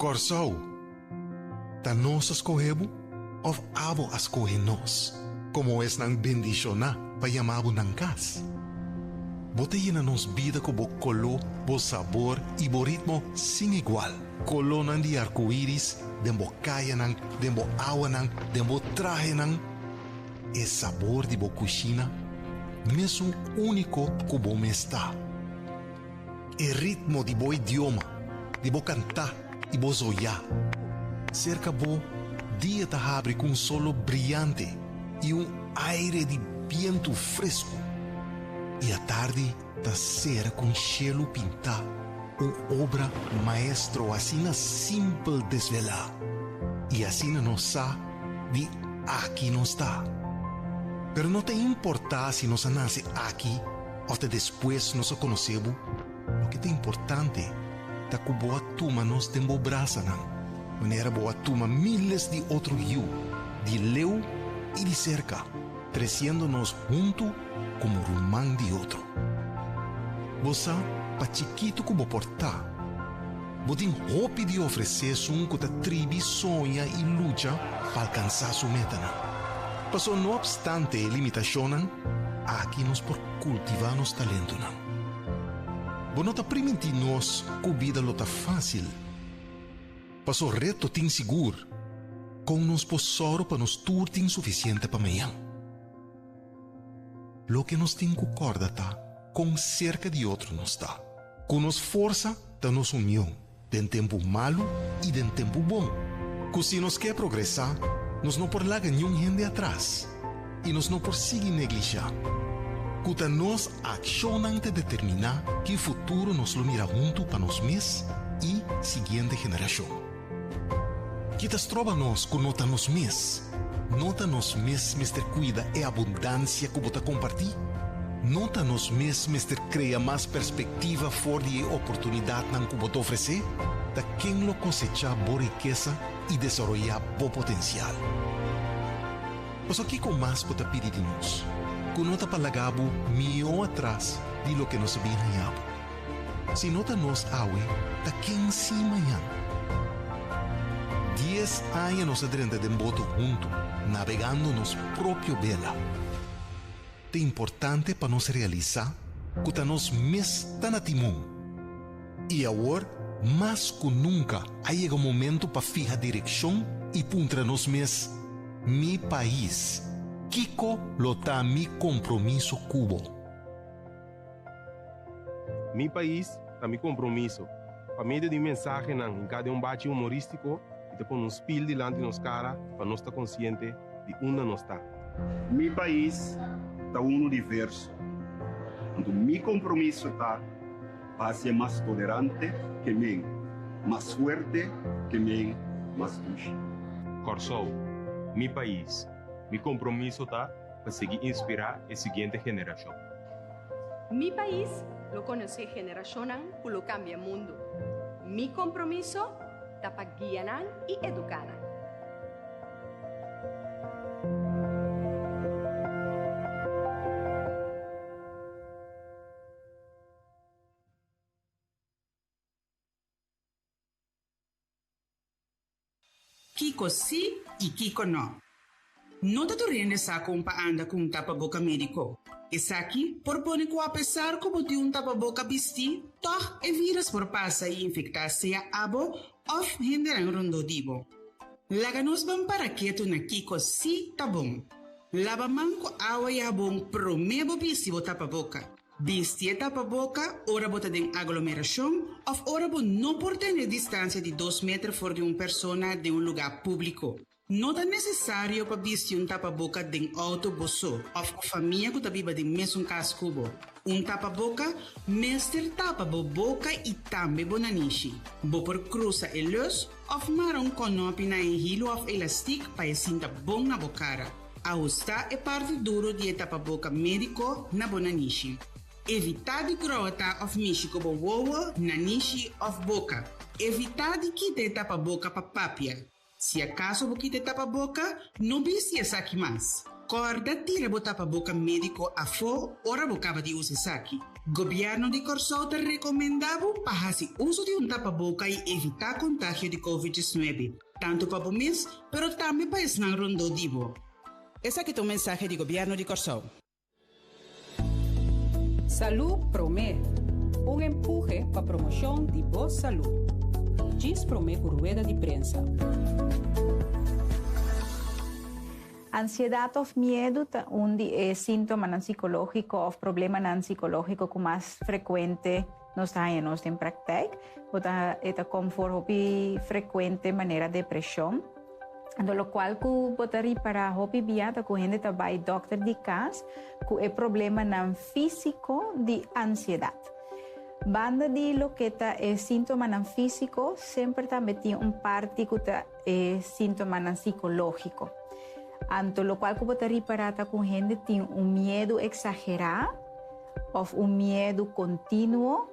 Kòrsou, ta nos a skohe bo òf abo a skohe nos komo esnan bendishoná pa yama bo nan kas? Bo ta yena nos bida ku bo koló, bo sabor i bo ritmo sin igual. Kolónan di arkoiris den bo kayanan, den bo awanan, den bo trahenan. E sabor di bo kushina mesun úniko ku bo mes ta. E ritmo di bo idioma, di bo kantá i bo zoyá. Serka bo, dia ta habri ku un solo briante i un aire di bientu fresku. I atardi ta sera ku un shelu pintá, un obra maestro asina simpel desvelá. I asina nos sa di aki nos ta. Pero no ta importá si nos a nase aki òf ta despues nos a konosé bo, loke ta importante ta ku bo a tuma nos den bo brasanan, manera bo a tuma míles di otro yu, di leu i di serka, tresiendo nos huntu komo ruman di otro. Bo sa, pa chikitu ku bo por ta, bo tin hopi di ofresé esun ku ta tribi soña i lucha pa alkansá su metanan. Pasobra no opstante e limitashonnan, aki nos por kultivá nos talentonan. Bo no ta primintí nos ku bida lo ta fásil. Paso reto tin sigur. Kon nos por sòru pa nos tur tin sufisiente pa mañan? Loke nos tin ku kòrda ta kon serka di otro nos ta. Ku nos forsa ta nos union den tempu malu i den tempu bon. Ku si nos ke progresá, nos no por laga niun hende atras i nos no por sigui neglishá. Ku ta nos akshonnan ta determiná ki futuro nos lo mira huntu pa nos mes i siguiente generashon. Ki ta stroba nos ku no ta nos mes? No ta nos mes mester kuida e abundansia ku bo ta kompartí? No ta nos mes mester krea mas perspektiva for di e oportunidatnan ku bo ta ofresé? Ta ken lo kosechá bo rikesa i desaroyá bo potensial? Pasobra kiko mas bo ta pidi di nos, ku no ta pa laga bo mihó atras di loke nos a bin haña bo? Si no ta nos awe, ta ken si mañan? Dies aña nos a drenta den boto huntu, nabegando nos propio bela. Ta importante pa nos realisá ku ta nos mes ta na timon. I awor, mas ku nunka, a yega momento pa fiha direkshon i puntra nos mes, Mi pais, kiko lo ta mi kompromiso ku bo? Mi pais ta mi kompromiso. Pa medio di mensahenan hinká den un bachi humorístiko i ta pone un spil dilanti nos kara pa nos ta konsiente di unda nos ta. Mi pais ta unu diverso, anto mi kompromiso ta pa hasié mas tolerante ke men, mas fuerte ke men, mas dushi. Kòrsou, mi pais, mi kompromiso ta pa sigui inspirá e siguiente generashon. Mi pais lo konosé generashonnan ku lo kambia mundu. Mi kompromiso ta pa guia nan i eduká nan. Kiko sí i kiko nò. No ta tur hende sa kon pa anda ku un tapaboka médiko. Esaki por pone ku apesar ku bo tin un tapaboka bistí, tòg e vírus por pasa i infektá sea abo òf hendenan rondó di bo. Laga nos ban para ketu na kiko sí ta bon. Laba man ku awa i habon promé bo bisti bo tapaboka. Bisti e tapaboka ora bo ta den aglomerashon òf ora bo no por tene distansia di dos meter for di un persona den un lugá públiko. No ta nesesario pa bisti un tapaboka den outo bo so òf ku famia ku ta biba den mesun kas ku bo. Un tapaboka mester tapa bo boka i tambe bo nanishi. Bo por krusa e lus òf mara un kònòpi na e hilu òf elastik pa e sinta bon na bo kara. Ahustá e parti duro di e tapaboka médiko na bo nanishi. Evitá di grota òf mishi ku bo wowo, nanishi òf boka. Evitá di kita e tapaboka pa papia. Si akaso bo kita e tapaboka, no bisti esaki mas. Kòrda tira bo tapaboka médiko afó ora bo kaba di usa esaki. Gobièrnu di Kòrsou ta rekomendá bo pa hasi uso di un tapaboka i evitá kontagio di Covid 19, tantu pa bo mes pero tambe pa esnan rondó di bo. Esaki ta un mensahe di Gobièrnu di Kòrsou. Salú Promé, un empuhe pa promoshon di bo salú. Djis promé ku rueda di prensa. Ansiedat òf miedu ta un di e síntomanan sikológiko òf problemanan sikológiko ku mas frekuente nos ta haña nos den praktijk. Bo ta e ta kom for hopi frekuente manera depreshon. Anto lokual ku bo ta ripará hopi bia ta ku hende ta bai dòkter di kas ku e problemanan físiko di ansiedat. Banda di loke ta e síntomanan físiko, semper tambe tin un parti ku ta e síntomanan sikológiko. Anto lokual ku bo ta ripará ta ku hende tin un miedu eksagerá òf un miedu kontinuo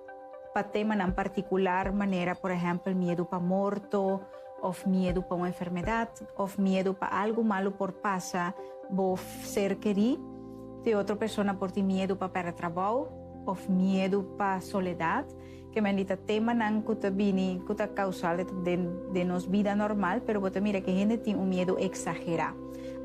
pa temanan partikular manera por ehèmpel miedu pa morto, òf miedu pa un enfermedat, òf miedu pa algu malu por pasa bo ser kerí. Te otro persona por tin miedu pa pèrdè trabou, òf miedu pa soledat. Ke men di ta temanan ku ta bini, ku ta kausal den den nos bida normal, pero bo ta mira ke hende tin un miedu eksagerá.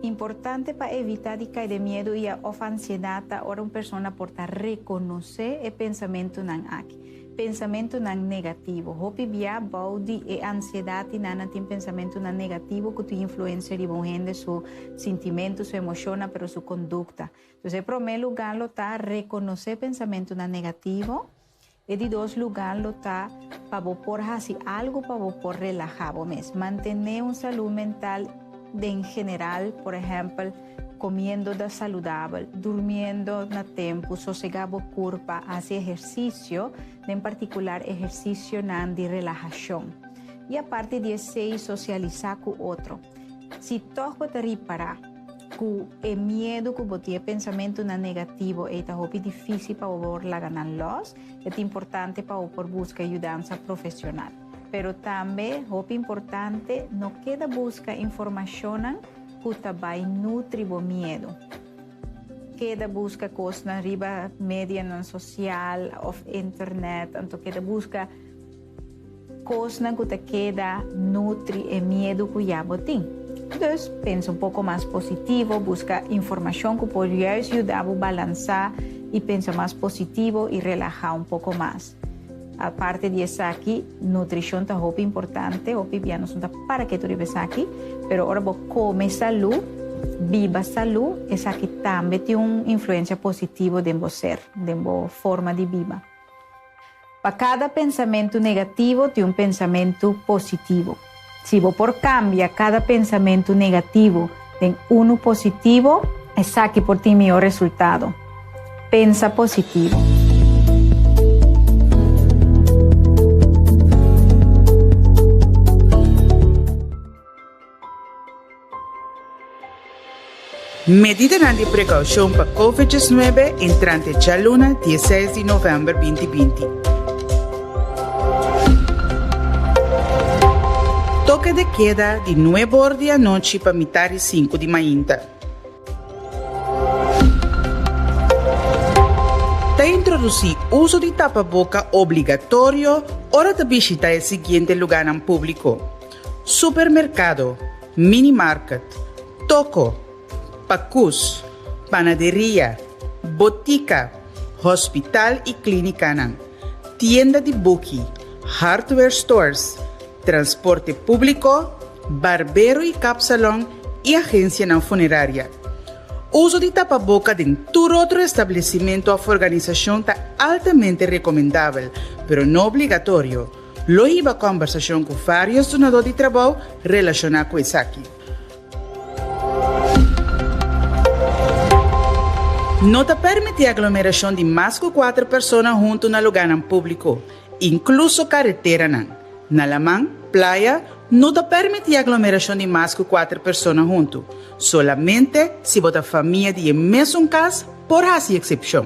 Importante pa evitá di kai den miedu i òf ansiedat ta ora un persona por ta rekonosé e pensamentunan aki. Pensamentunan negativo. Hopi bia bou di e ansiedat i nan a tin pensamentunan negativo ku tin influensia riba un hende su sintimentu, su emoshonnan, pero su kondukta. Entonces e promé lugá lo ta rekonosé pensamentunan negativo. E di dos lugá lo ta pa bo por hasi algu pa bo por relahá bo mes. Mantené un salú mental den general, por ehèmpel, komiendo da saludabel, durmiendo na tempu, sosegá bo kurpa, hasi ehersisio, den partikular ehersisionan di relahashon. I aparte di esei sosialisá ku otro. Si tòg bo ta ripará ku e miedu ku bo tin, e pensamentunan negativo ei ta hopi difísil pa bo por laga nan lòs, e ta importante pa bo por buska yudansa profesional. Pero tambe hopi importante no keda buska informashonnan ku ta bai nutri bo miedu. Keda buska kosnan riba medianan sosial òf internet, anto keda buska kosnan ku ta keda nutri e miedu ku ya bo tin. Dus, pensa un poko mas positivo, buska informashon ku por juist yuda bo balansá i pensa mas positivo i relahá un poko mas. Aparte di esaki, nutrishon ta hopi importante, hopi bia nos no ta para ketu riba esaki, pero ora bo kome salú, biba salú, esaki tambe tin un influensia positivo den bo ser, den bo forma di biba. Pa kada pensamentu negativo tin un pensamentu positivo. Si bo por kambia kada pensamentu negativo den unu positivo, esaki por tin mihó resultado. Pensa positivo. Medidanan di prekoushon pa Covid 19 entrante djaluna dieseis di novèmber binti binti. Toke de keda di nuebe or di anochi pa mitar di sinku di mainta. Ta introdusí uso di tapaboka obligatorio ora ta bishita e siguiente lugánan públiko, supermerkado, minimarket, toko, pakus, panaderia, botika, hospital i klínikanan, tienda di buki, hardware stores, transporte públiko, barbero i kapsalon i agensianan funeraria. Uso di tapaboka den tur otro establesimentu òf organisashon ta altamente rekomendabel, pero no obligatorio. Lo hiba kòmbersashon ku vários dunadó di trabou relashoná ku esaki. No ta permití aglomerashon di mas ku kuater persona huntu na lugánan públiko, inkluso kareteranan. Na laman, playa, no ta permití aglomerashon di mas ku kuater persona huntu. Solamente si bo ta famia di e mesun kas por hasi eksepshon.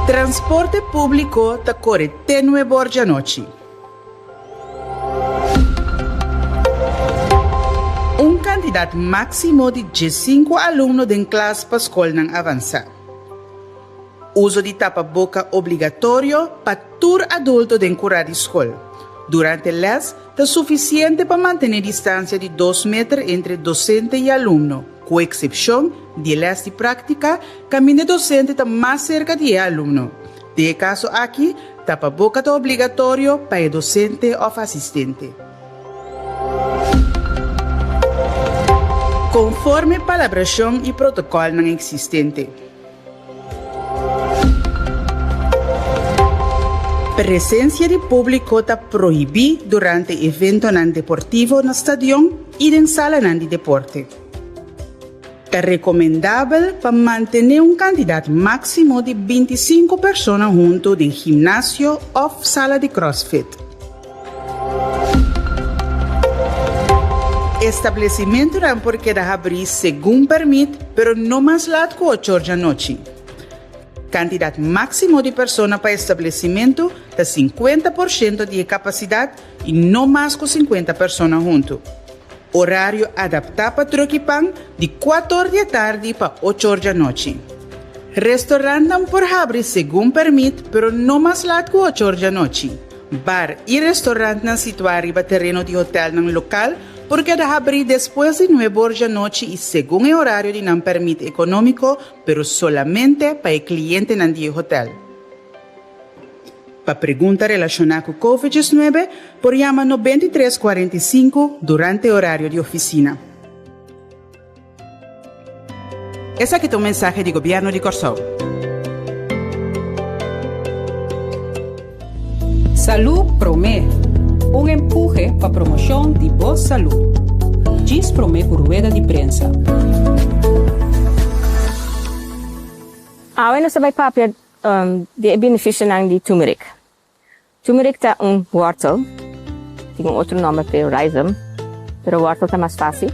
Transporte públiko ta kore te nuebe or djanochi. Un. kantidat máksimo di diesinku alumno den klas pa skolnan avansá. Uso di tapaboka obligatorio pa tur adulto den kurá di skol. Durante lès ta sufisiente pa mantené distansia di dos meter entre dosente i alumno, ku eksepshon di e lès di práktika kaminda e dosente ta mas serka di e alumno. Den e kaso aki, tapaboka ta obligatorio pa e dosente òf asistente. Konforme palabrashon i protokòlnan eksistente. Presensia di públiko ta prohibí durante eventonan deportivo na stadion i den salanan di deporte. Ta rekomendabel pa mantené un kantidat máksimo di bintisinku persona huntu den gimnasio òf sala di crossfit. Establesimentunan por keda habrí segun pèrmit, pero no mas lat ku ocho or djanochi. Kantidat máksimo di persona pa establesimentu ta 50% di e kapasidat i no mas ku 50 persona huntu. Orario adaptá pa truck i pan di kuator di e tardi pa ocho or djanochi. Restorantnan por habri segun pèrmit, pero no mas lat ku ocho or djanochi. Bar i restorantnan situá riba tereno di hotelnan lokal por keda habrí despues di nuebe or djanochi i segun e orario di nan pèrmit ekonómiko, pero solamente pa e klientenan di e hotel. Pa pregunta relashoná ku Covid 19 por yama 93 45 durante orario di ofisina. Esaki ta un mensahe di Gobièrnu di Kòrsou. Salú Promé, un empuhe pa promoshon di bo salú. Djis promé ku rueda di prensa. Awe nos ta bai papia Di e benefisionan di turmeric. Turmeric ta un wortel, tin un otro nomber p'e rhizome, pero wortel ta mas facil.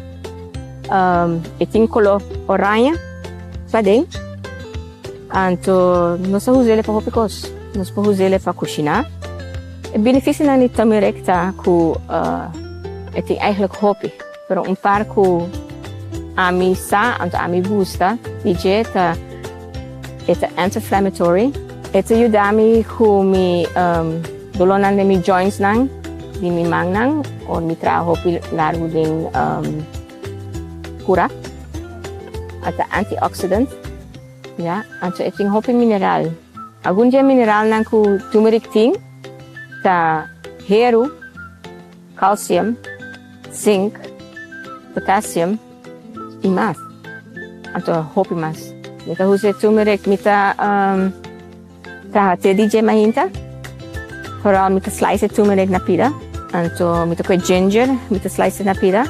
E tin color oranje paden, anto nos ta us'e pa hopi cos. Nos por us'e pa cushina. E benefisionan di turmeric ta cu e tin eigenlijk hopi, pero un par cu ami sa, anto ami gusta di dje ta. E ta anti-inflammatory. E ta yuda mi ku mi dolónan den mi jointsnan, di mi mannan, ora mi traha hopi largu den kura. E ta antioxidant, ya. Anto e tin hopi mineral. Algun di e mineralnan ku turmeric tin ta heru, calcium, zinc, potassium. I mas. Anto hopi mas. Mi ta usa e turmeric, mi ta traha te di dje mainta. Vooral mi ta slice e turmeric na pida. Anto mi ta koe ginger, mi ta slice na pida.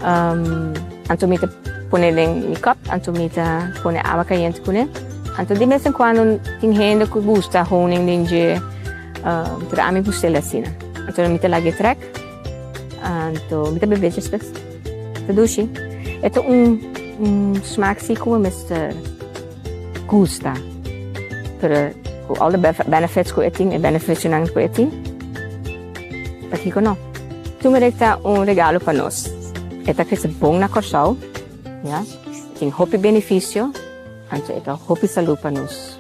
Anto mi ta pone den mi cup, anto mi ta pone awa cayente cune. Anto di bes en cuando tin hende cu gusta honing den dje, pero ami gusta el asina. Anto mi ta laga e trek. Anto mi ta bebe despues. Ta dushi. E ta un un smaak si ku mi mester gusta. Pero ku all the benefits ku e tin, e beneficionan ku e tin, pakiko no? Turmeric ta un regalo pa nos. E ta krese bon na Kòrsou, ya. E tin hopi beneficio, anto e ta hopi salú pa nos.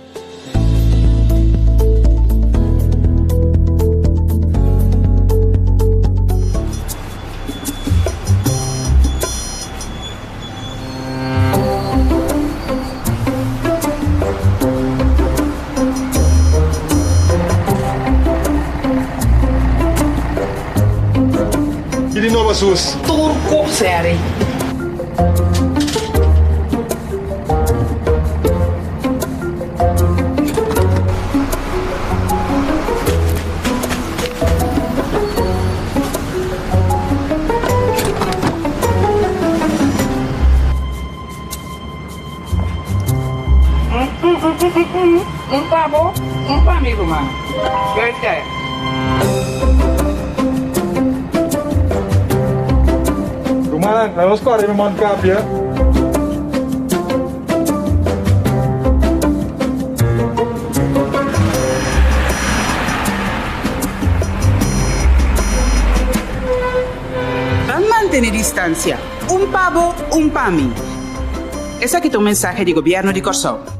Ki di nobo sus? Tur kos seri. Un pa bo, un pa mi ruman. Suerte. Ruman, laga nos kore mi mondkapje. Pa mantene distancia. Un pa bo, un pa mi. Esaki ta un mensahe di Gobièrnu di Kòrsou.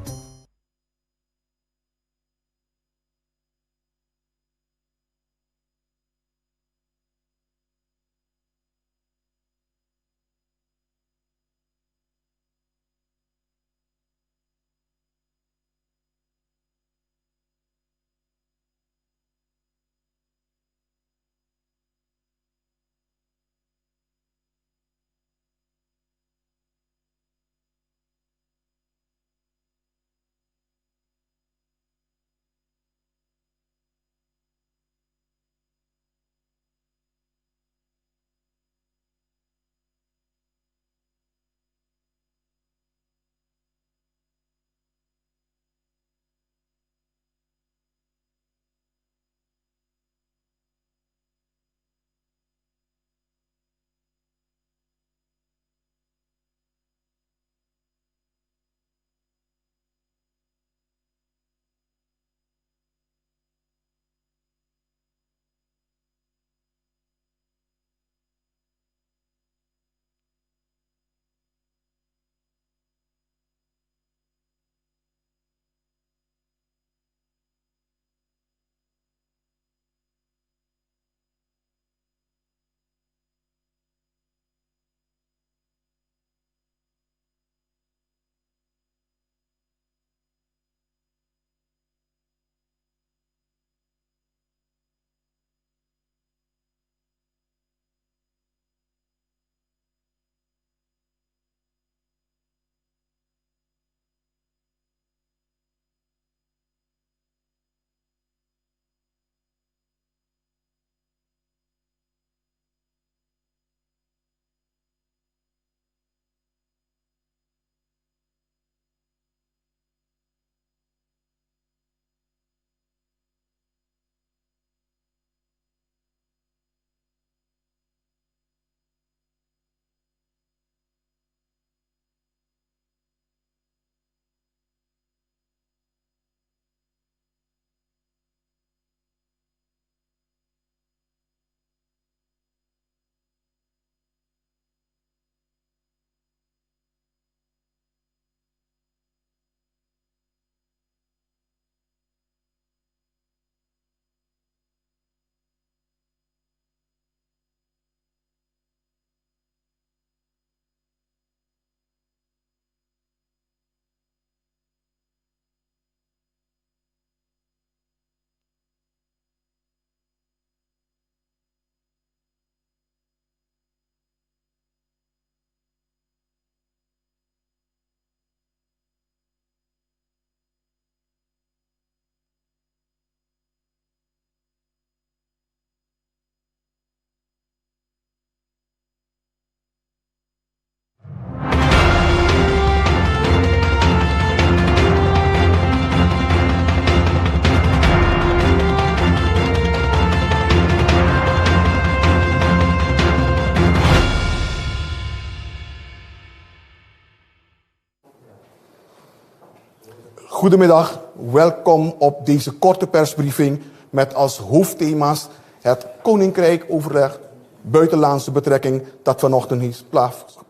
Goedemiddag, welkom op deze korte persbriefing met als hoofdthema's het Koninkrijk Overleg Buitenlandse Betrekking dat vanochtend heeft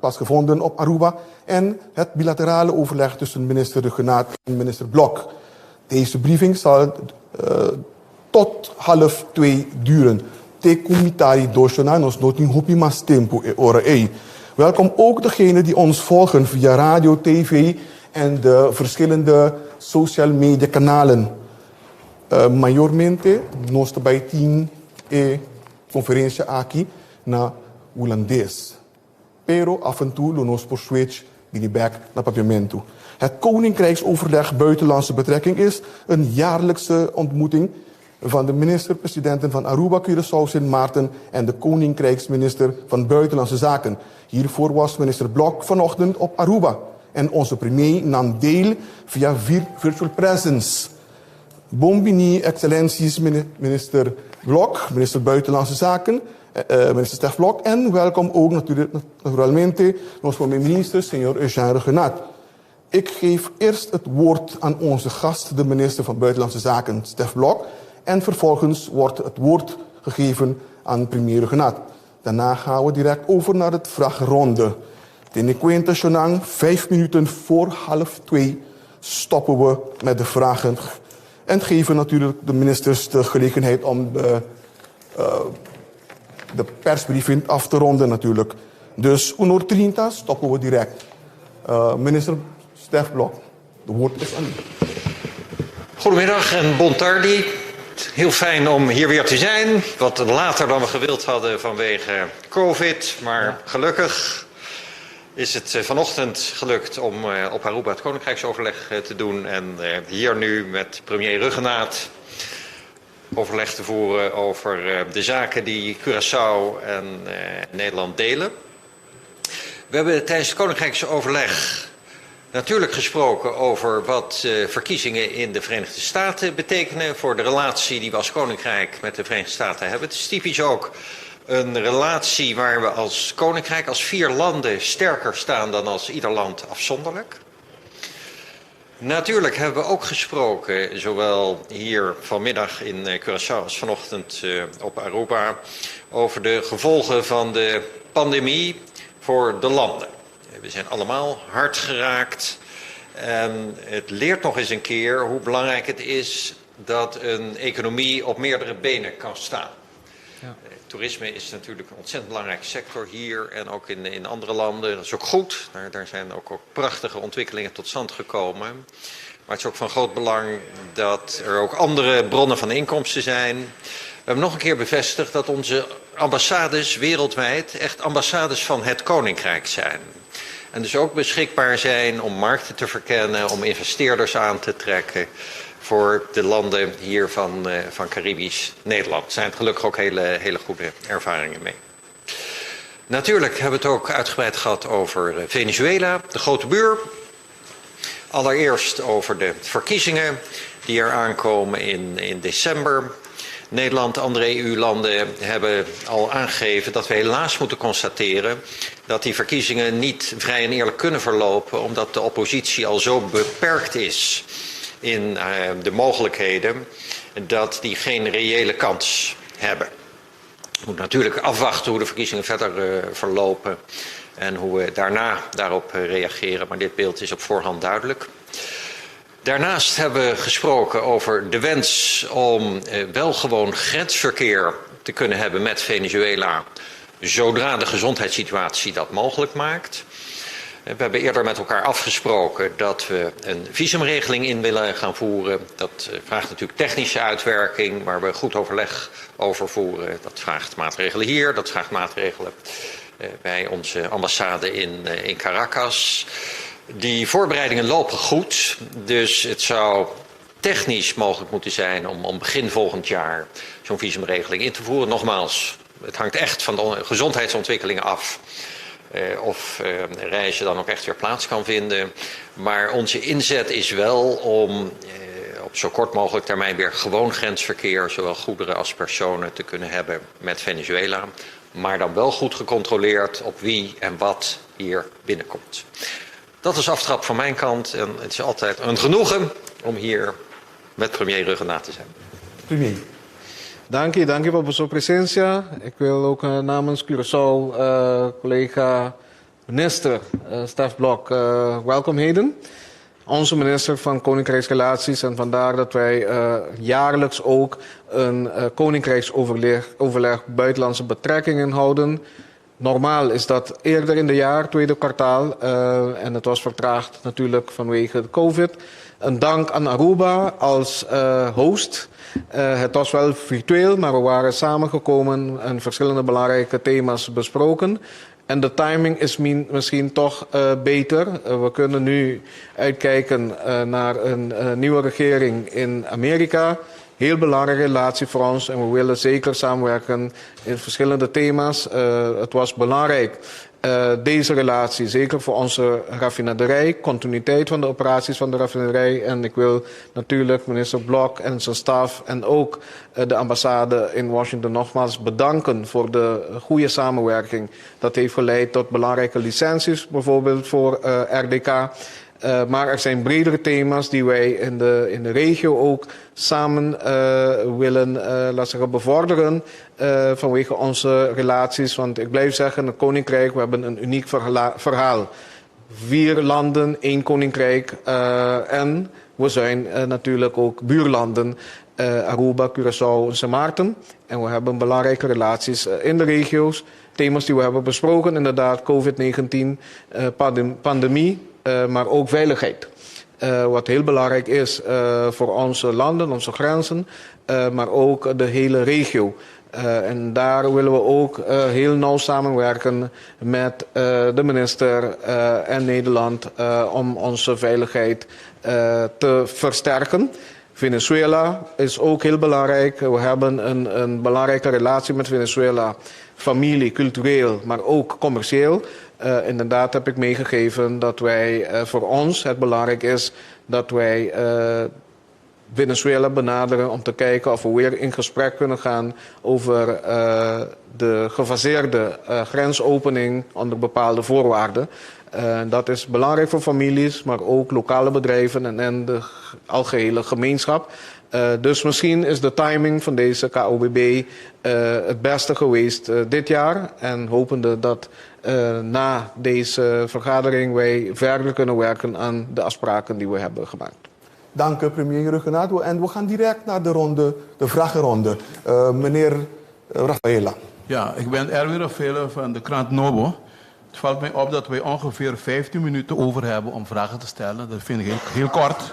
plaatsgevonden op Aruba en het bilaterale overleg tussen minister Rhuggenaath en minister Blok. Deze briefing zal tot 1:30 duren. Te ku mitari doshonan nos no tin hopi mas tempu e ora ei. Welkom ook degenen die ons volgen via radio, tv en de verschillende social media kanalen. Mayormente nos ta bai tin e conferencia aki na Hulandes. Pero af en toe lo nos por switch bini bek na Papiamentu. Het Koninkrijksoverleg Buitenlandse Betrekking is een jaarlijkse ontmoeting van de minister-presidenten van Aruba, Curaçao, Sint Maarten en de Koninkrijksminister van Buitenlandse Zaken. Hiervoor was minister Blok vanochtend op Aruba en onze premier nam deel via virtual presence. Bon bini, excellenties, minister Blok, minister Buitenlandse Zaken, minister Stef Blok en welkom ook naturalmente nos prome minister, señor Eugène Rhuggenaath. Ik geef eerst het woord aan onze gast, de minister van Buitenlandse Zaken, Stef Blok, en vervolgens wordt het woord gegeven aan premier Rhuggenaath. Daarna gaan we direct over naar het vraagronde. Tene kuenta, shonan, 5 minuten voor half twee stoppen we met de vragen. En geven natuurlijk de ministers de gelegenheid om de persbriefing af te ronden natuurlijk. Dus 1 30 stoppen we direct. Minister Stef Blok, de woord is aan u. Goedemiddag en bon tardi. Heel fijn om hier weer te zijn. Wat later dan we gewild hadden vanwege COVID. Maar gelukkig is het vanochtend gelukt om op Aruba het Koninkrijksoverleg te doen. En hier nu met premier Rhuggenaath overleg te voeren over de zaken die Curaçao en Nederland delen. We hebben tijdens het Koninkrijksoverleg natuurlijk gesproken over wat verkiezingen in de Verenigde Staten betekenen voor de relatie die we als Koninkrijk met de Verenigde Staten hebben. Het is typisch ook een relatie waar we als Koninkrijk, als vier landen, sterker staan dan als ieder land afzonderlijk. Natuurlijk hebben we ook gesproken, zowel hier vanmiddag in Curaçao als vanochtend op Aruba, over de gevolgen van de pandemie voor de landen. We zijn allemaal hard geraakt. En het leert nog eens een keer hoe belangrijk het is dat een economie op meerdere benen kan staan. Ja. Toerisme is natuurlijk een ontzettend belangrijke sector hier en ook in andere landen. Dat is ook goed. Daar zijn ook prachtige ontwikkelingen tot stand gekomen. Maar het is ook van groot belang dat er ook andere bronnen van inkomsten zijn. We hebben nog een keer bevestigd dat onze ambassades wereldwijd echt ambassades van het Koninkrijk zijn. En dus ook beschikbaar zijn om markten te verkennen, om investeerders aan te trekken voor de landen hier van Caribisch Nederland. Er zijn gelukkig ook hele, hele goede ervaringen mee. Natuurlijk hebben we het ook uitgebreid gehad over Venezuela, de grote buur. Allereerst over de verkiezingen die er aankomen in december. Nederland, andere EU-landen hebben al aangegeven dat we helaas moeten constateren dat die verkiezingen niet vrij en eerlijk kunnen verlopen, omdat de oppositie al zo beperkt is in de mogelijkheden dat die geen reële kans hebben. We moeten natuurlijk afwachten hoe de verkiezingen verder verlopen en hoe we daarna daarop reageren, maar dit beeld is op voorhand duidelijk. Daarnaast hebben we gesproken over de wens om wel gewoon grensverkeer te kunnen hebben met Venezuela, zodra de gezondheidssituatie dat mogelijk maakt. We hebben eerder met elkaar afgesproken dat we een visumregeling in willen gaan voeren. Dat vraagt natuurlijk technische uitwerking, waar we goed overleg over voeren. Dat vraagt maatregelen hier, dat vraagt maatregelen bij onze ambassade in Caracas. Die voorbereidingen lopen goed, dus het zou technisch mogelijk moeten zijn om begin volgend jaar zo'n visumregeling in te voeren. Nogmaals, het hangt echt van de gezondheidsontwikkelingen af of reizen dan ook echt weer plaats kan vinden. Maar onze inzet is wel om op zo kort mogelijk termijn weer gewoon grensverkeer, zowel goederen als personen, te kunnen hebben met Venezuela. Maar dan wel goed gecontroleerd op wie en wat hier binnenkomt. Dat is aftrap van mijn kant en het is altijd een genoegen om hier met premier Rhuggenaath te zijn. Premier. Dank u, dank u voor uw presentie. Ik wil ook namens Curaçao collega minister Stef Blok welkom heten. Onze minister van Koninkrijksrelaties en vandaar dat wij jaarlijks ook een Koninkrijksoverleg overleg buitenlandse betrekkingen houden. Normaal is dat eerder in de jaar, tweede kwartaal. En het was vertraagd natuurlijk vanwege de COVID. Een dank aan Aruba als host. Het was wel virtueel, maar we waren samengekomen en verschillende belangrijke thema's besproken. En de timing is misschien toch beter. We kunnen nu uitkijken naar een nieuwe regering in Amerika. Heel belangrijke relatie voor ons en we willen zeker samenwerken in verschillende thema's. Het was belangrijk, deze relatie, zeker voor onze raffinaderij, continuïteit van de operaties van de raffinaderij. En ik wil natuurlijk minister Blok en zijn staf en ook de ambassade in Washington nogmaals bedanken voor de goede samenwerking. Dat heeft geleid tot belangrijke licenties, bijvoorbeeld voor RDK. Maar er zijn bredere thema's die wij in de, in de regio ook samen willen laat zeggen, bevorderen vanwege onze relaties. Want ik blijf zeggen, het Koninkrijk, we hebben een uniek verhaal. Vier landen, één koninkrijk en we zijn natuurlijk ook buurlanden. Aruba, Curaçao en Sint Maarten. En we hebben belangrijke relaties in de regio's. Thema's die we hebben besproken, inderdaad, COVID-19, pandemie, maar ook veiligheid. Wat heel belangrijk is voor onze landen, onze grenzen, maar ook de hele regio. En daar willen we ook heel nauw samenwerken met de minister en Nederland om onze veiligheid te versterken. Venezuela is ook heel belangrijk. We hebben een belangrijke relatie met Venezuela. Familie, cultureel, maar ook commercieel. Inderdaad heb ik meegegeven dat wij voor ons het belangrijk is dat wij Venezuela benaderen om te kijken of we weer in gesprek kunnen gaan over de gefaseerde grensopening onder bepaalde voorwaarden. Dat is belangrijk voor families, maar ook lokale bedrijven en de algehele gemeenschap. Dus misschien is de timing van deze KOBB het beste geweest dit jaar. En hopende dat na deze vergadering wij verder kunnen werken aan de afspraken die we hebben gemaakt. Dank u, premier Rhuggenaath. En we gaan direct naar de ronde, de vragenronde. Meneer Rafaela. Ja, ik ben Erwin Rafaela van de krant Nobo. Het valt mij op dat wij ongeveer 15 minuten over hebben om vragen te stellen. Dat vind ik heel, heel kort.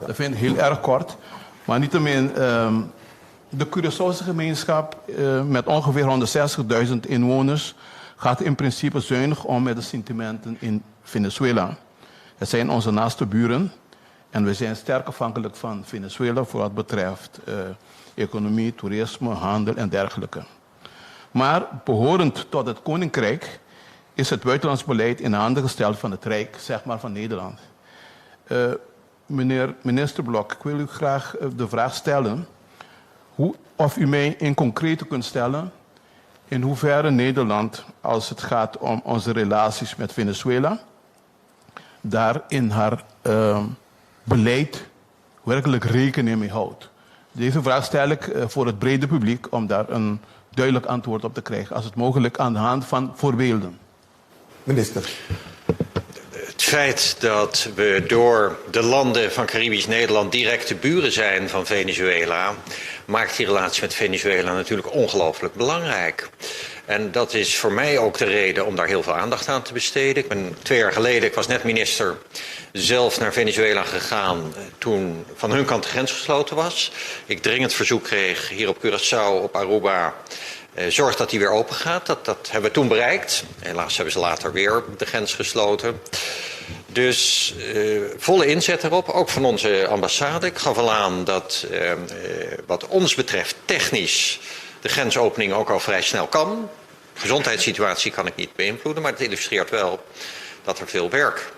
Dat vind ik heel erg kort. Maar niettemin, de Curaçaose gemeenschap met ongeveer 160.000 inwoners gaat in principe zuinig om met de sentimenten in Venezuela. Het zijn onze naaste buren en we zijn sterk afhankelijk van Venezuela voor wat betreft economie, toerisme, handel en dergelijke. Maar behorend tot het Koninkrijk is het buitenlands beleid in handen gesteld van het Rijk, zeg maar van Nederland. Meneer minister Blok, ik wil u graag de vraag stellen of u mij in concreto kunt stellen in hoeverre Nederland, als het gaat om onze relaties met Venezuela, daar in haar beleid werkelijk rekening mee houdt. Deze vraag stel ik voor het brede publiek om daar een duidelijk antwoord op te krijgen, als het mogelijk aan de hand van voorbeelden. Minister. Het feit dat we door de landen van Caribisch Nederland directe buren zijn van Venezuela, maakt die relatie met Venezuela natuurlijk ongelooflijk belangrijk. En dat is voor mij ook de reden om daar heel veel aandacht aan te besteden. Ik ben 2 jaar geleden, ik was net minister, zelf naar Venezuela gegaan toen van hun kant de grens gesloten was. Ik dringend verzoek kreeg hier op Curaçao, op Aruba, zorg dat die weer open gaat. Dat hebben we toen bereikt. Helaas hebben ze later weer de grens gesloten. Dus volle inzet erop, ook van onze ambassade. Ik gaf al aan dat wat ons betreft technisch de grensopening ook al vrij snel kan. De gezondheidssituatie kan ik niet beïnvloeden, maar het illustreert wel dat er veel werk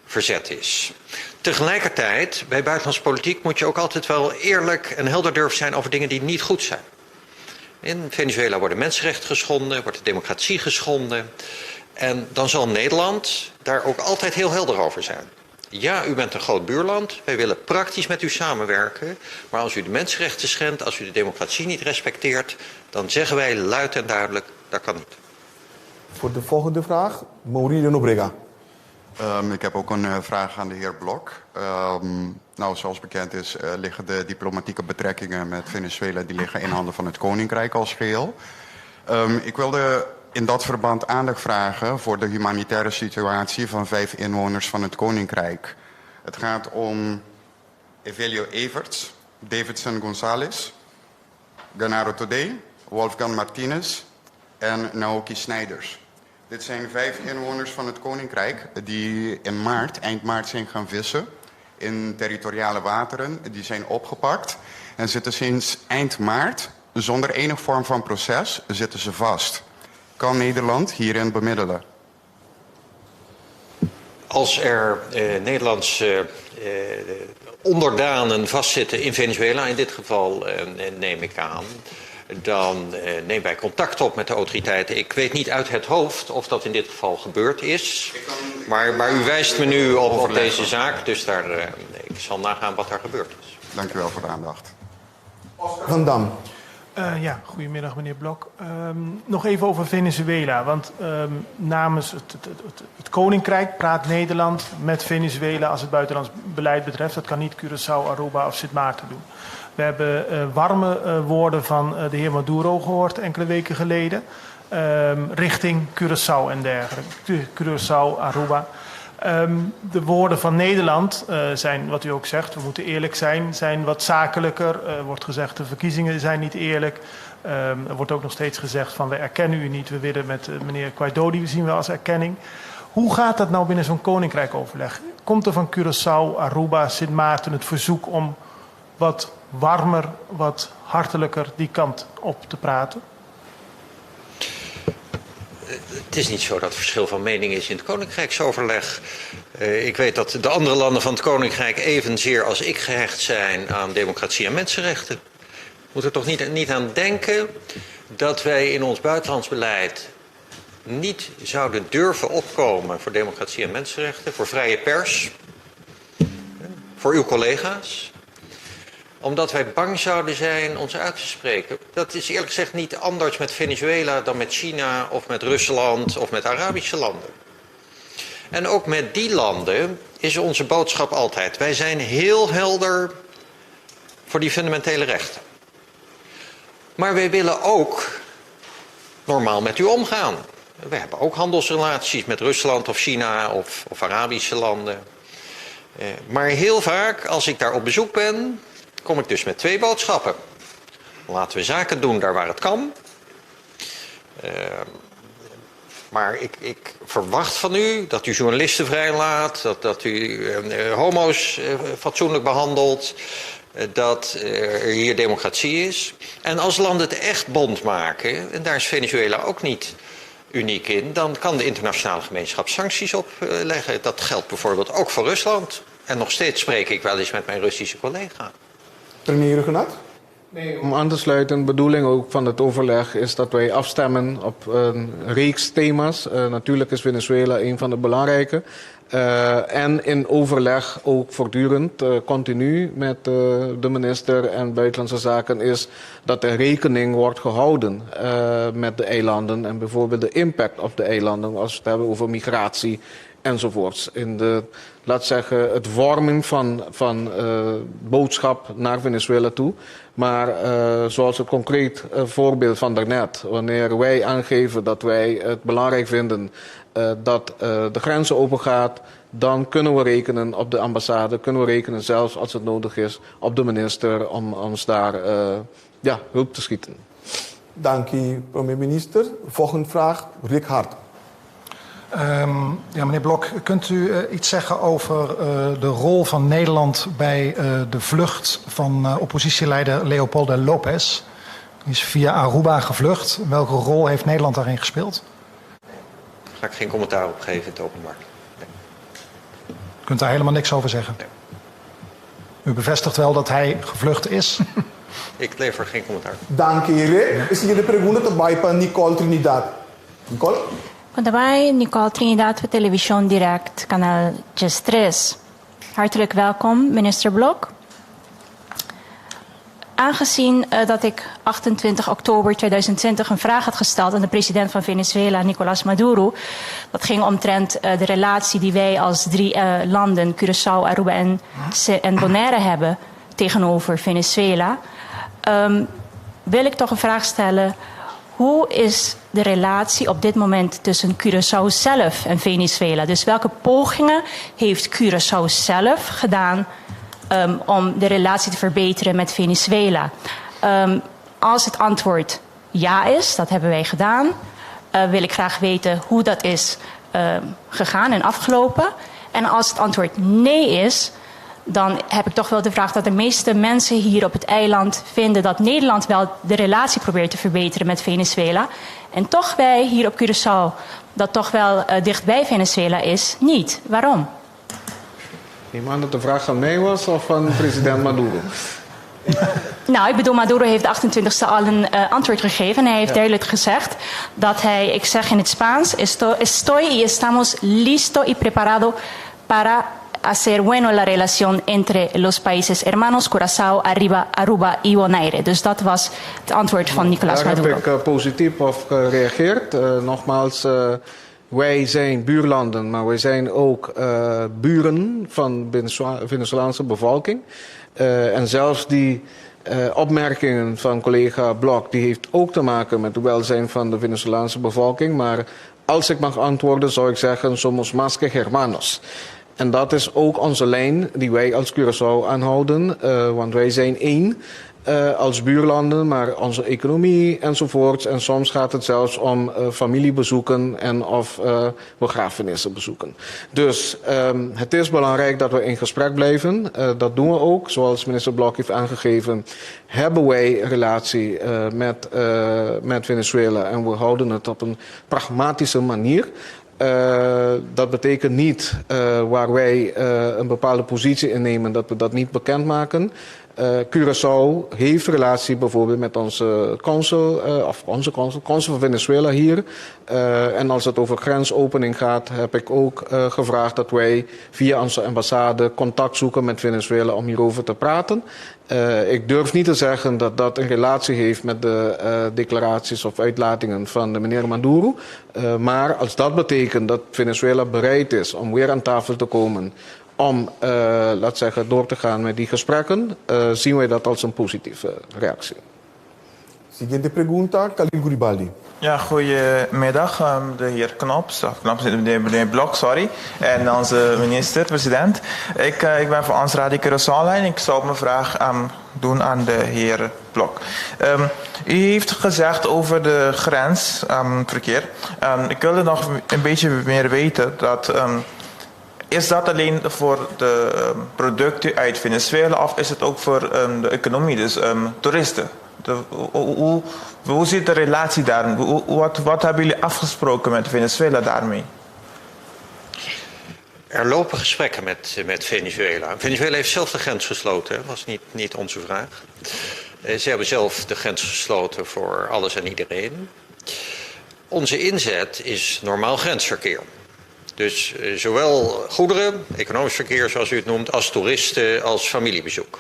verzet is. Tegelijkertijd, bij buitenlandse politiek moet je ook altijd wel eerlijk en helder durven zijn over dingen die niet goed zijn. In Venezuela worden mensenrechten geschonden, wordt de democratie geschonden. En dan zal Nederland daar ook altijd heel helder over zijn. Ja, u bent een groot buurland, wij willen praktisch met u samenwerken. Maar als u de mensenrechten schendt, als u de democratie niet respecteert, dan zeggen wij luid en duidelijk, dat kan niet. Voor de volgende vraag, Mauricio Nobrega. Ik heb ook een vraag aan de heer Blok. Nou, zoals bekend is, liggen de diplomatieke betrekkingen met Venezuela die liggen in handen van het Koninkrijk als geheel. Ik wilde in dat verband aandacht vragen voor de humanitaire situatie van 5 inwoners van het Koninkrijk. Het gaat om Evelio Everts, Davidson González, Ganaro Todé, Wolfgang Martinez en Naoki Snijders. Dit zijn 5 inwoners van het Koninkrijk die in maart, eind maart zijn gaan vissen in territoriale wateren. Die zijn opgepakt en zitten sinds eind maart zonder enig vorm van proces zitten ze vast. Kan Nederland hierin bemiddelen? Als er Nederlandse onderdanen vastzitten in Venezuela, in dit geval neem ik aan, dan nemen wij contact op met de autoriteiten. Ik weet niet uit het hoofd of dat in dit geval gebeurd is. Ik Maar, maar u wijst me nu op, op deze zaak, dus daar, uh, ik zal nagaan wat daar gebeurd is. Dank u wel voor de aandacht. Van Dam. Ja, goedemiddag meneer Blok. Nog even over Venezuela. Want namens het Koninkrijk praat Nederland met Venezuela als het buitenlands beleid betreft. Dat kan niet Curaçao, Aruba of Sint Maarten doen. We hebben warme woorden van de heer Maduro gehoord enkele weken geleden. Richting Curaçao en dergelijke. Curaçao, Aruba. De woorden van Nederland zijn, wat u ook zegt, we moeten eerlijk zijn, zijn wat zakelijker. Er wordt gezegd, de verkiezingen zijn niet eerlijk. Er wordt ook nog steeds gezegd van, we erkennen u niet, we willen met meneer Guaido, die zien we als erkenning. Hoe gaat dat nou binnen zo'n koninkrijkoverleg? Komt er van Curaçao, Aruba, Sint Maarten het verzoek om wat warmer, wat hartelijker die kant op te praten? Het is niet zo dat verschil van mening is in het Koninkrijksoverleg. Ik weet dat de andere landen van het Koninkrijk evenzeer als ik gehecht zijn aan democratie en mensenrechten. We moeten er toch niet aan denken dat wij in ons buitenlands beleid niet zouden durven opkomen voor democratie en mensenrechten, voor vrije pers, voor uw collega's omdat wij bang zouden zijn ons uit te spreken. Dat is eerlijk gezegd niet anders met Venezuela dan met China of met Rusland of met Arabische landen. En ook met die landen is onze boodschap altijd: wij zijn heel helder voor die fundamentele rechten. Maar wij willen ook normaal met u omgaan. We hebben ook handelsrelaties met Rusland of China of Arabische landen. Maar heel vaak, als ik daar op bezoek ben, kom ik dus met twee boodschappen. Laten we zaken doen daar waar het kan. Maar ik verwacht van u dat u journalisten vrijlaat, dat u homo's fatsoenlijk behandelt, dat er hier democratie is. En als landen het echt bond maken, en daar is Venezuela ook niet uniek in, dan kan de internationale gemeenschap sancties opleggen. Dat geldt bijvoorbeeld ook voor Rusland. En nog steeds spreek ik wel eens met mijn Russische collega. Premier Rhuggenaath? Nee, om aan te sluiten, de bedoeling ook van het overleg is dat wij afstemmen op een reeks thema's. Natuurlijk is Venezuela een van de belangrijke. En in overleg ook voortdurend, continu met de minister en Buitenlandse Zaken is dat er rekening wordt gehouden met de eilanden en bijvoorbeeld de impact op de eilanden als we het hebben over migratie enzovoorts. In de, laat zeggen, het vorming van boodschap naar Venezuela toe. Maar zoals het concreet voorbeeld van daarnet, wanneer wij aangeven dat wij het belangrijk vinden dat de grenzen open gaat, dan kunnen we rekenen op de ambassade, kunnen we rekenen zelfs als het nodig is op de minister om ons daar ja, hulp te schieten. Dank u, premier minister. Volgende vraag, Rick Hart. Ja, meneer Blok, kunt u iets zeggen over de rol van Nederland bij de vlucht van oppositieleider Leopoldo López? Die is via Aruba gevlucht. Welke rol heeft Nederland daarin gespeeld? Daar ga ik geen commentaar op geven in het openbaar. Nee. U kunt daar helemaal niks over zeggen? Nee. U bevestigt wel dat hij gevlucht is? Ik lever geen commentaar. Dank u, Rick. E siguiente pregunta ta bai pa Nicole Trinidad. Nicole? Daarbij Nicole Trinidad voor Television Direct, kanaal 3. Hartelijk welkom, minister Blok. Aangezien dat ik 28 oktober 2020 een vraag had gesteld aan de president van Venezuela, Nicolás Maduro. Dat ging omtrent de relatie die wij als drie landen, Curaçao, Aruba en Bonaire, hebben tegenover Venezuela. Wil ik toch een vraag stellen. Hoe is de relatie op dit moment tussen Curaçao zelf en Venezuela? Dus welke pogingen heeft Curaçao zelf gedaan om de relatie te verbeteren met Venezuela? Als het antwoord ja is, dat hebben wij gedaan, wil ik graag weten hoe dat is gegaan en afgelopen. En als het antwoord nee is, dan heb ik toch wel de vraag dat de meeste mensen hier op het eiland vinden dat Nederland wel de relatie probeert te verbeteren met Venezuela. En toch wij hier op Curaçao, dat toch wel dichtbij Venezuela is, niet. Waarom? Ik neem aan dat de vraag van mij was of van president Maduro. Nou, ik bedoel, Maduro heeft de 28e al een antwoord gegeven. En hij heeft duidelijk gezegd dat hij, ik zeg in het Spaans, estoy y estamos listo y preparado para hacer bueno la relación entre los países hermanos Curaçao, Arriba, Aruba y Bonaire. Dus dat was het antwoord van Nicolás Daar Maduro. heb ik positief op gereageerd. Nogmaals, wij zijn buurlanden, maar wij zijn ook buren van de Venezolaanse bevolking. En zelfs die opmerkingen van collega Blok, die heeft ook te maken met het welzijn van de Venezolaanse bevolking. Maar als ik mag antwoorden, zou ik zeggen, somos más que hermanos. En dat is ook onze lijn die wij als Curaçao aanhouden, want wij zijn één als buurlanden, maar onze economie enzovoorts. En soms gaat het zelfs om familiebezoeken en of begrafenissen bezoeken. Dus het is belangrijk dat we in gesprek blijven. Dat doen we ook. Zoals minister Blok heeft aangegeven, hebben wij een relatie met Venezuela. En we houden het op een pragmatische manier. Dat betekent niet waar wij een bepaalde positie innemen, dat we dat niet bekendmaken. Curaçao heeft relatie bijvoorbeeld met onze consul, of onze consul, consul van Venezuela hier. En als het over grensopening gaat, heb ik ook gevraagd dat wij via onze ambassade contact zoeken met Venezuela om hierover te praten. Ik durf niet te zeggen dat dat een relatie heeft met de declaraties of uitlatingen van de meneer Maduro. Maar als dat betekent dat Venezuela bereid is om weer aan tafel te komen om, laat zeggen, door te gaan met die gesprekken, zien wij dat als een positieve reactie. Siguiente pregunta, Khalil Guribaldi. Ja, goedemiddag, de heer Knops, of Knops, de meneer Blok, sorry. En onze minister-president. Ik ben van Ans Radio Curaçao Online. Ik zal mijn vraag doen aan de heer Blok. U heeft gezegd over de grensverkeer. Ik wilde nog een beetje meer weten dat... Is dat alleen voor de producten uit Venezuela of is het ook voor de economie, dus toeristen? Hoe zit de relatie daar? Wat hebben jullie afgesproken met Venezuela daarmee? Er lopen gesprekken met Venezuela. Venezuela heeft zelf de grens gesloten, hè? Dat was niet onze vraag. Ze hebben zelf de grens gesloten voor alles en iedereen. Onze inzet is normaal grensverkeer. Dus zowel goederen, economisch verkeer zoals u het noemt, als toeristen, als familiebezoek.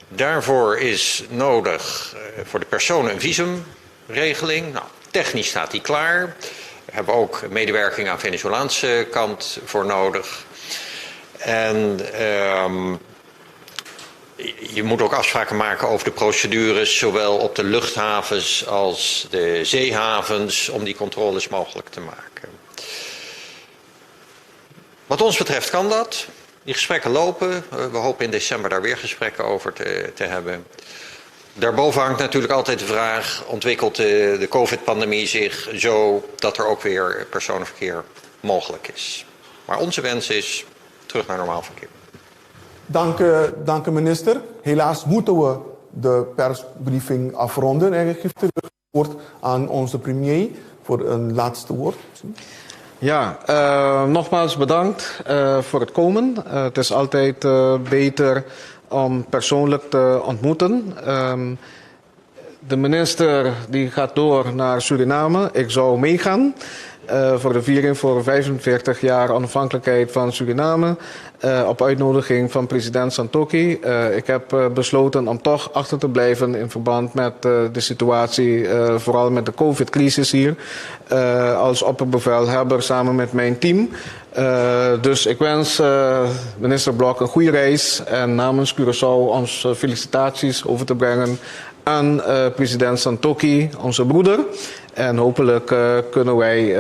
Daarvoor is nodig voor de personen een visumregeling. Technisch staat die klaar. Daar hebben we ook medewerking aan Venezolaanse kant voor nodig. En je moet ook afspraken maken over de procedures, zowel op de luchthavens als de zeehavens, om die controles mogelijk te maken. Wat ons betreft kan dat. Die gesprekken lopen. We hopen in december daar weer gesprekken over te hebben. Daarboven hangt natuurlijk altijd de vraag, ontwikkelt de COVID-pandemie zich zo dat er ook weer personenverkeer mogelijk is? Maar onze wens is terug naar normaal verkeer. Dank u, minister. Helaas moeten we de persbriefing afronden. En ik geef terug het woord aan onze premier voor een laatste woord. Nogmaals bedankt voor het komen. Het is altijd beter om persoonlijk te ontmoeten. De minister die gaat door naar Suriname. Ik zou meegaan voor de viering voor 45 jaar onafhankelijkheid van Suriname. Op uitnodiging van president Santokhi. Ik heb besloten om toch achter te blijven in verband met de situatie, vooral met de COVID-crisis hier. Als opperbevelhebber samen met mijn team. Dus ik wens minister Blok een goede reis en namens Curaçao onze felicitaties over te brengen aan president Santokhi, onze broeder. En hopelijk kunnen wij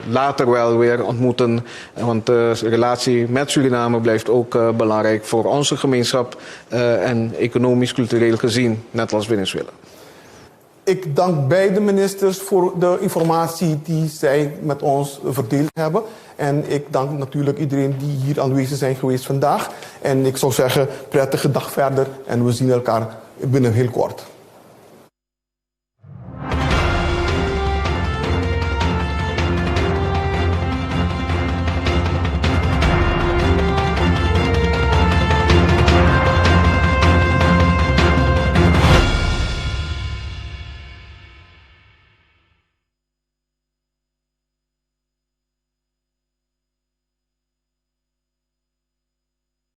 later wel weer ontmoeten. Want de relatie met Suriname blijft ook belangrijk voor onze gemeenschap en economisch, cultureel gezien, net als Venezuela. Ik dank beide ministers voor de informatie die zij met ons verdeeld hebben. En ik dank natuurlijk iedereen die hier aanwezig zijn geweest vandaag. En ik zou zeggen, prettige dag verder en we zien elkaar binnen heel kort.